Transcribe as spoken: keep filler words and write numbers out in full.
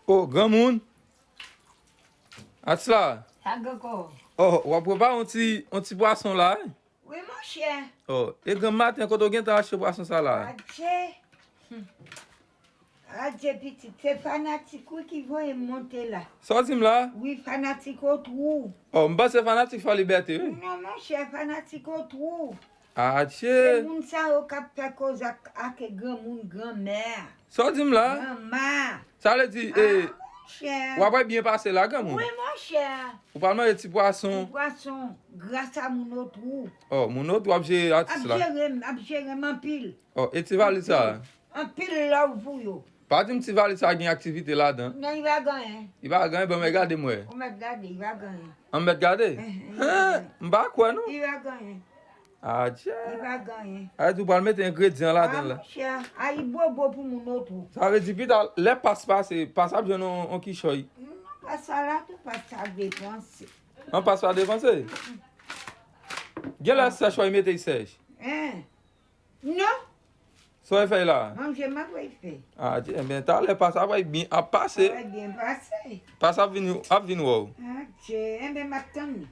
O, granmoun. Atis la. Sa gen kò. O, w ap prepare yon ti, yon ti pwason la, wi? Wi, monchè. O, e granm maten, kote w gentan achte pwason sa la? Adje. Hmm. Adje, pitit. Se fanatik, wi, ki voye m monte la. Sa w di m la? Wi, fanatik Otwou. O, m panse fanatik Fò Libète, wi. Non, monchè, fanatik Otwou. Se Adje. Moun sa yo k ap fè koze ak, ak granmoun, granmè. Sa w di m la? Granma. Sa vle di, e, Monchè. W ap wè byen pase la, granmoun. Wi, monchè. Ou pral manje ti pwason. Ti pwason, gras a moun Otwou. O, moun Otwou ap jere atis Ap la. Jere m, ap jere m anpil. O, e ti valiz sa? Anpil love pou yo. Pa di m ti valiz sa gen aktivite ladan. Non, li pa gen anyen. Li pa gen anyen, bon, mwen gade m wè. Ou mèt gade, li pa gen anyen. An mèt gade? Eh, Hen, m pa kwè non. Li pa gen anyen. Adje. Li pa gen anyen. Adye, ou pral mete engredyan ladan la. Monchè, ayibobo pou moun Otwou. Sa vle di pita lè pas pase, pas ap jwenn yon, yon kichòy. Non, pas sa la tou, pas sa depanse. An pas pa depanse? Gen lè sèch wè mete sèch. Hein? Non, Sa w fè la? Manje m ap wè fè. Adye, enben talè pas ap wè byen ap pase. Wè byen pase. Pas ap vin, ap vin wè w. Adje, enben m ap tann li.